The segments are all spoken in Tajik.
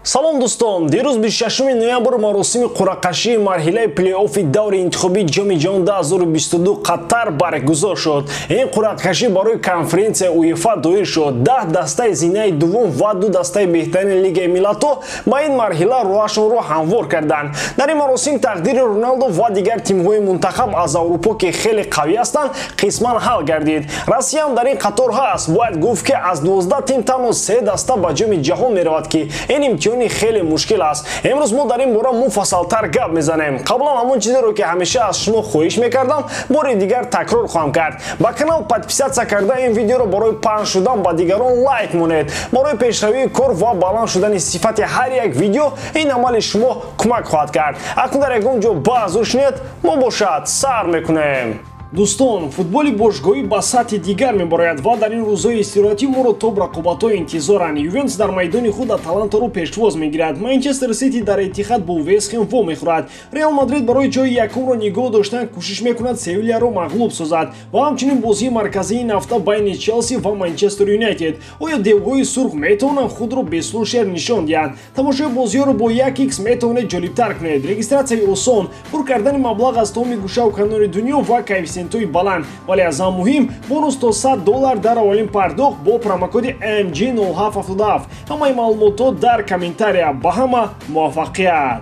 Салом дӯстон, дирӯз 26 ноябр маросими қуръакашии марҳилаи плей-оффи даври интихобии Ҷоми ҷаҳон 2022 Қатар баргузор шуд. Ин қуръакашӣ барои конференсияи УЕФА доир шуд. 10 дастаи зинаи дуввум ва 2 дастаи беҳтарини Лигаи миллатҳо ба ин марҳила роҳашонро ҳамвор карданд. Дар ин маросим тақдири Роналдо ва дигар тимҳои мунтахаб аз Аврупо, ки хеле қавӣ ҳастанд, қисман ҳал гардид. Россияам дар ин қатор ҳаст. Бояд гуфт, ки аз 12 тим танҳо 3 даста ба Ҷоми ҷаҳон меравад, ки ин имтиҳони хеле мушкил аст. Имрӯз мо дар ин бора муфассалтар гап мезанем. Қаблан ҳамон чизеро, ки ҳамеша аз шумо хоҳиш мекардам, бори дигар такрор хоҳам кард. Ба канал подписаться карда, ин видеоро барои паҳн шудан ба дигарон лайк монед. Барои пешравии кор ва баланд шудани сифати ҳар як видео ин амали шумо кӯмак хоҳад кард. Акнун дар ягон ҷо баъзур шинед, мо бошад сар мекунем. Дӯстон, футболи бошгоҳӣ ба сатҳи дигар мебарояд ва дар ин рӯзҳои истироҳатӣ моро топ рақобатҳо интизоранд. Ювентус дар майдони худ Аталантаро пешвоз мегирад. Манчестер Сити дар Этихад бо Вестхем вомехӯрад. Реал Мадрид барои ҷои якумро нигоҳ доштан кӯшиш мекунад Севилияро мағлуб созад ва ҳамчунин бозии марказии ин ҳафта байни Челси ва Манчестер Юнайтед. Оё девҳои сурх метавонанд худро бе Сулшер нишон диҳанд? Тамошои бозиҳоро бо 1x метавонед ҷолибтар кунед. Регистратсияи осон, пур кардани маблағ аз тамоми гӯшаву канори дунё ва коэффисиентҳои баланд, вале аз ҳам муҳим бонус то $100 дар аввалин пардохт бо промокоди MG0777. Ҳамаи маълумотҳо дар комментария. Ба ҳама муваффақият!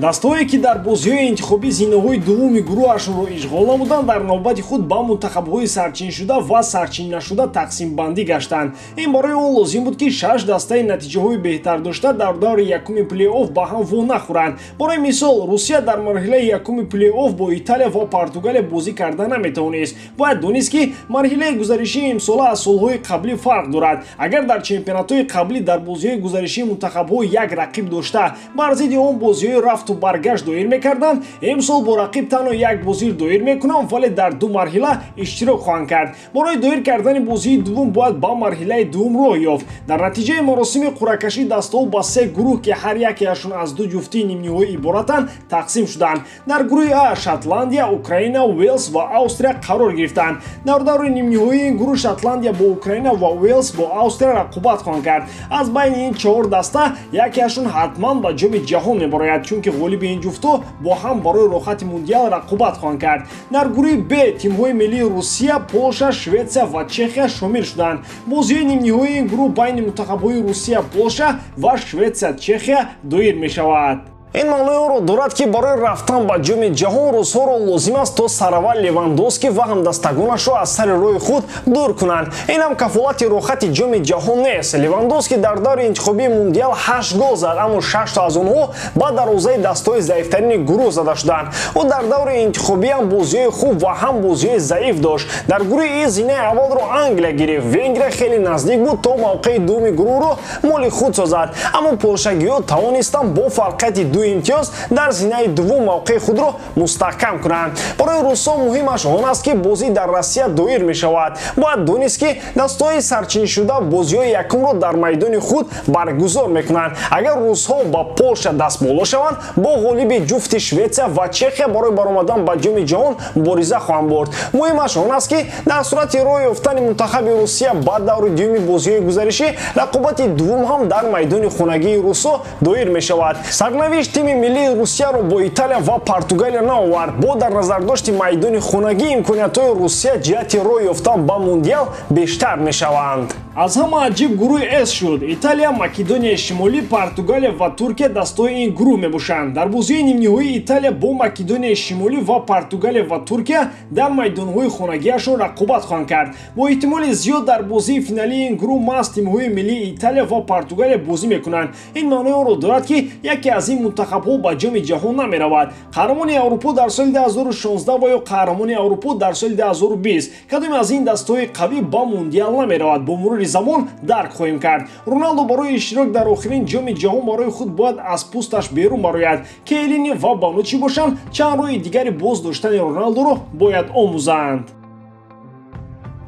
Дастаҳое, ки дар бозиҳои интихобӣ зинаҳои дуввуми гурӯҳашонро ишғол намуданд, дар навбати худ ба мунтахабҳои сарчиншуда ва сарчиннашуда тақсимбандӣ гаштанд. Ин барои он лозим буд, ки 6 дастаи натиҷаҳои беҳтар дошта дар даври якуми плей-офф ба ҳам во нахӯранд. Барои мисол, Русия дар марҳилаи якуми плей-офф бо Италия ва Португалия бозӣ карда наметавонист. Бояд донист, ки марҳилаи гузаришии имсола аз солҳои қаблӣ фарқ дорад. Агар дар чемпионатҳои қаблӣ дар бозиҳои гузаришии мунтахабҳо як рақиб дошта, бар зидди он бозиҳои рафту баргашт доир мекарданд, имсол бо рақиб танҳо як бозир доир мекунанд, вале дар ду марҳила иштирок хоҳанд кард. Барои доир кардани бозии дуввум бояд ба марҳилаи дуввум роҳ ёфт. Дар натиҷаи маросими қуръакашӣ дастаҳо ба 3 гурӯҳ, ки ҳар якеашон аз 2 ҷуфтии нимниҳоӣ иборатанд, тақсим шуданд. Дар гурӯҳи А Шотландия, Украина, Уелс ва Австрия қарор гирифтанд. Дар даври нимниҳоии ин гурӯҳ Шотландия бо Украина ва Уелс бо Австрия рақобат хоҳанд кард. Аз байни ин 4 даста якеашон ҳатман ба Ҷоми ҷаҳон мебарояд, чунки ғолиби ин ҷуфтҳо бо ҳам барои роҳати мундиал рақобат хоҳанд кард. Дар гурӯҳи Б тимҳои миллии Русия, Полша, Шветсия ва Чехия шомил шуданд. Бозиҳои нимниҳоии ин гурӯҳ байни мунтахабҳои Русия, Полша ва Шветсия, Чехия доир мешавад. Ин маънои онро дорад, ки барои рафтан ба Ҷоми ҷаҳон русҳоро лозим аст, то сараввал Левандовски ва ҳамдастагонашро аз сари роҳи худ дур кунанд. Ин ҳам кафолати роҳати Ҷоми ҷаҳон нест. Левандовски дар даври интихобии мундиал 8 гол зад, аммо 6 то аз онҳо ба дарвозаи дастҳои заифтарини гурӯҳ зада шуданд. Ӯ дар даври интихобӣ ҳам бозиҳои хуб ва ҳам бозиҳои заиф дошт. Дар гурӯҳи И зинаи аввалро Англия гирифт. Венгрия хеле наздик буд, то мавқеи дуввуми гурӯҳро моли худ созад, аммо полшагиҳо тавонистанд бо фарқияти 2 имтиёз дар зинаи дуввум мавқеи худро мустаҳкам кунанд. Барои русҳо муҳимаш он аст, ки бозӣ дар Россия доир мешавад. Бояд донист, ки дастаҳои сарчиншуда бозиҳои якумро дар майдони худ баргузор мекунанд. Агар русҳо ба Полша дастболо шаванд, бо ғолиби ҷуфти Шветсия ва Чехия барои баромадан ба Ҷоми ҷаҳон мубориза хоҳанд бурд. Муҳимаш он аст, ки дар сурати роҳ ёфтани мунтахаби Русия ба даври дуюми бозиҳои гузаришӣ, рақобати дуввум ҳам дар майдони хонагии русҳо доир мешавад. Сарнавишт тими миллии Русияро бо Италия ва Португалия наовард. Бо дар назардошти майдони хонагӣ имкониятҳои Русия ҷиҳати роҳ ёфтан ба мундиал бештар мешаванд. Аз ҳама аҷиб гурӯҳи С шуд. Италия, Македонияи Шимолӣ, Португалия ва Туркия дастаҳои ин гурӯҳ мебошанд. Дар бозиҳои нимниҳоии Италия бо Македонияи Шимолӣ ва Португалия ва Туркия дар майдонҳои хонагиашон рақобат хоҳанд кард. Бо эҳтимоли зиёд дар бозии финалии ин гурӯҳ маҳз тимҳои миллии Италия ва Португалия бозӣ мекунанд. Ин маънои онро дорад, ки яке аз ин мунтахабҳо ба Ҷоми ҷаҳон намеравад. Қаҳрамони Аврупо дар соли 2016 ва ё қаҳрамони Аврупо дар соли 2020 кадоме аз ин дастаҳои қавӣ ба мундиал намеравад, бо мурури замон дарк хоҳем кард. Роналдо барои иштирок дар охирин Ҷоми ҷаҳон барои худ бояд аз пӯсташ берун барояд. Келлини ва Бонуччи бошанд, чанд роҳи дигари боз доштани Роналдоро бояд омӯзанд.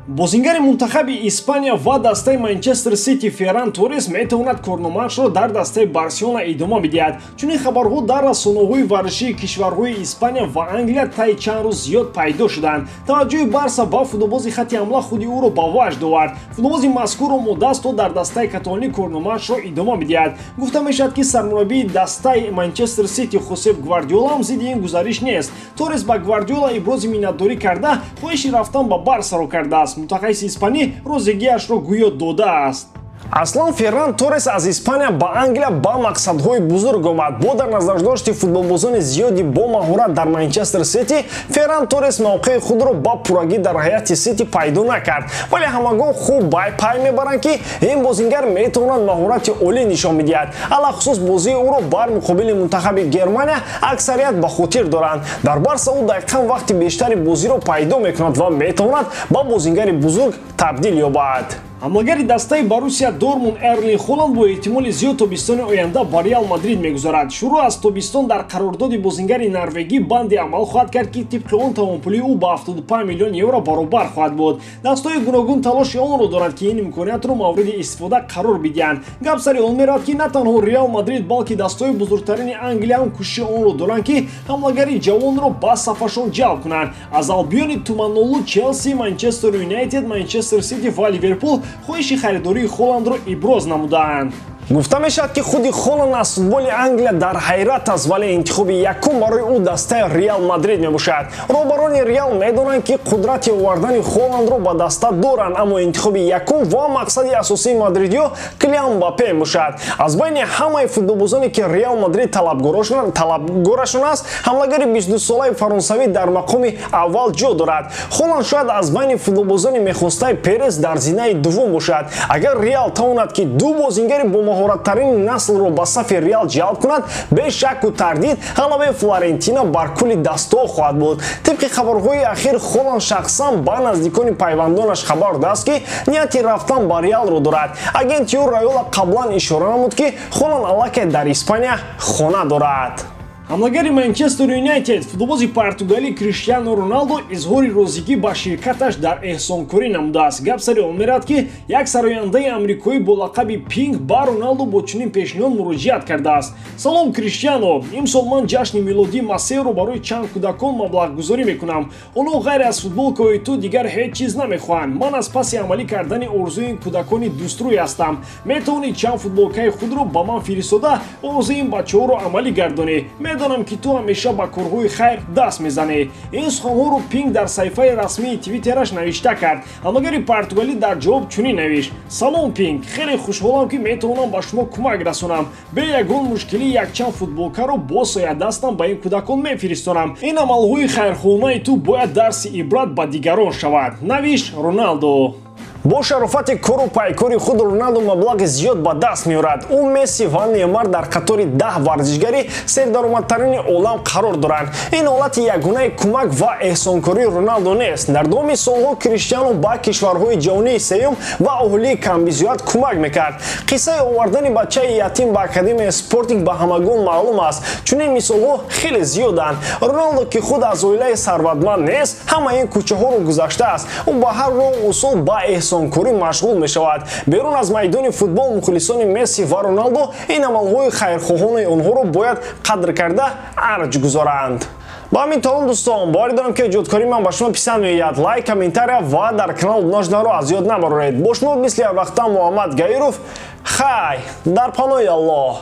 Бозингари мунтахаби Испания ва дастаи Манчестер Сити Ферран Торрес метавонад корномаашро дар дастаи Барселона идома бидиҳад. Чунин хабарҳо дар расонаҳои варзишии кишварҳои Испания ва Англия таи чанд рӯз зиёд пайдо шуданд. Таваҷҷӯҳи Барса ба футболбози хати ҳамла худи ӯро ба ваҷд овард. Футболбози мазкур омода аст то дар дастаи каталонӣ корномаашро идома бидиҳад. Гуфта мешавад, ки сармураббии дастаи Манчестер Сити Хосеп Гвардиола ҳам зидди ин гузариш нест. Торрес ба Гвардиола ибрози миннатдорӣ карда, хоҳиши рафтан ба Барсаро кардааст. Мутахассиси испанӣ розигиашро гӯё додааст. Аслан Ферран Торрес аз Испания ба Англия ба мақсадҳои бузург омад. Бо дар назардошти футболбозони зиёди бо маҳорат дар Манчестер Сити, Ферран Торрес мавқеи худро ба пуррагӣ дар ҳайати Сити пайдо накард. Вале ҳамагон хуб пай мебаранд, ки ин бозингар метавонад маҳорати олӣ нишон бидиҳад. Алахусус бозии ӯро бар муқобили мунтахаби Германия аксарият ба хотир доранд. Дар Барса ӯ дақиқан вақти бештари бозиро пайдо мекунад ва метавонад ба бозингари бузург табдил ёбад. Ҳамлагари дастаи Боруссия Дортмунд Эрлинг Холанд бо эҳтимоли зиёд тобистони оянда ба Реал Мадрид мегузарад. Шурӯъ аз тобистон дар қарордоди бозингари норвегӣ банди амал хоҳад кард, ки тибқи он тавонпулии ӯ ба 75 миллион евро баробар хоҳад буд. Дастҳои гуногун талоши онро доранд, ки ин имкониятро мавриди истифода қарор бидиҳанд. Гап сари он меравад, ки на танҳо Реал Мадрид, балки дастҳои бузургтарини Англия ҳам кӯшиши онро доранд, ки ҳамлагари ҷавонро ба сафашон ҷалб кунанд. Аз Албиони Туманолу Челси, Манчестер Юнайтед, Манчестер Сити ва Ливерпул хоҳиши харидории Холандро иброз намудаанд. Гуфта мешавад, ки худи Холанд аз футболи Англия дар ҳайрат аст, вале интихоби якум барои ӯ дастаи Реал Мадрид мебошад. Роҳбарони Реал медонанд, ки қудрати овардани Холандро ба даста доранд, аммо интихоби якум ва мақсади асосии мадридиё Килиан Мбаппе мебошад. Аз байни ҳамаи футболбозоне, ки Реал Мадрид талабгорашон аст, ҳамлагари 22-солаи фаронсавӣ дар мақоми аввал ҷо дорад. Холанд шояд аз байни футболбозони мехостаи Перес дар зинаи дуввум бошад. Агар Реал тавонад, ки ду бозингари бо маҳораттарин наслро ба сафи Реал ҷалб кунад, бе шакку тардид ғалабаи Флорентино бар кулли дастҳо хоҳад буд. Тибқи хабарҳои ахир, Холанд шахсан ба наздикони пайвандонаш хабар додааст, ки нияти рафтан ба Реалро дорад. Агенти ӯ Райола қаблан ишора намуд, ки Холанд аллакай дар Испания хона дорад. Ҳамлагари Манчестер Юнайтед футболбози португалӣ Криштиану Роналдо изҳори розигӣ ба ширкаташ дар эҳсонкорӣ намудааст. Гап сари он меравад, ки як сарояндаи амрикоӣ бо лақаби Пинк ба Роналдо бо чунин пешниҳод муроҷиат кардааст. Салом, Криштиано, имсол ман ҷашни милодии Масеҳро барои чанд кӯдакон маблағгузорӣ мекунам. Онҳо ғайр аз футболкаҳои ту дигар ҳеҷ чиз намехоҳанд. Ман аз паси амалӣ кардани орзуи ин кӯдакони дӯстрӯй ҳастам. Метавонӣ чанд футболкаи худро ба ман фиристода, орзуи ин бачаҳоро амалӣ гардонӣ. Медонам, ки ту ҳамеша ба корҳои хайр даст мезанӣ. Ин суханҳоро Пинк дар саҳифаи расмии Твиттераш навишта кард. Ҳамлагари португалӣ дар ҷавоб чунин навишт: Салом, Пинк, хеле хушҳолам, ки метавонам ба шумо кӯмак расонам. Бе ягон мушкилӣ якчанд футболкаро бо соядастам ба ин кӯдакон мефиристонам. Ин амалҳои хайрхоҳонаи ту бояд дарси ибрат ба дигарон шавад, навишт Роналдо. Бо шарофати кору пайкори худ Роналдо маблағи зиёд ба даст меорад. Ӯ, Месси ва Неймар дар қатори 10 варзишгари сердаромадтарини олам қарор доранд. Ин ҳолати ягонаи кӯмак ва эҳсонкории Роналдо нест. Дар давоми солҳо Криштиану ба кишварҳои ҷаҳонии сеюм ва аҳолии камбизоат кӯмак мекард. Қиссаи овардани бачаи ятим ба академияи Спортинг ба ҳамагон маълум аст. Чунин мисолҳо хеле зиёданд. Роналдо, ки худ аз оилаи сарватманд нест, ҳамаи ин кӯчаҳоро гузаштааст. Ӯ ба ҳар роҳу усул ба эҳсонкорӣ машғул мешавад. Берун аз майдони футбол мухлисони Месси ва Роналдо ин амалҳои хайрхоҳонаи онҳоро бояд қадр карда арҷ гузоранд. Ба ҳамин тамом, дӯстон, боварӣ дорам, ки эҷодкории ман ба шумо писанд меояд. Лайк, комментария ва дар канал обуна шуданро аз ёд набароред. Бо шумо мисли ҳар вақта Муҳаммад Гаиров. Хай, дар паноҳи Аллоҳ.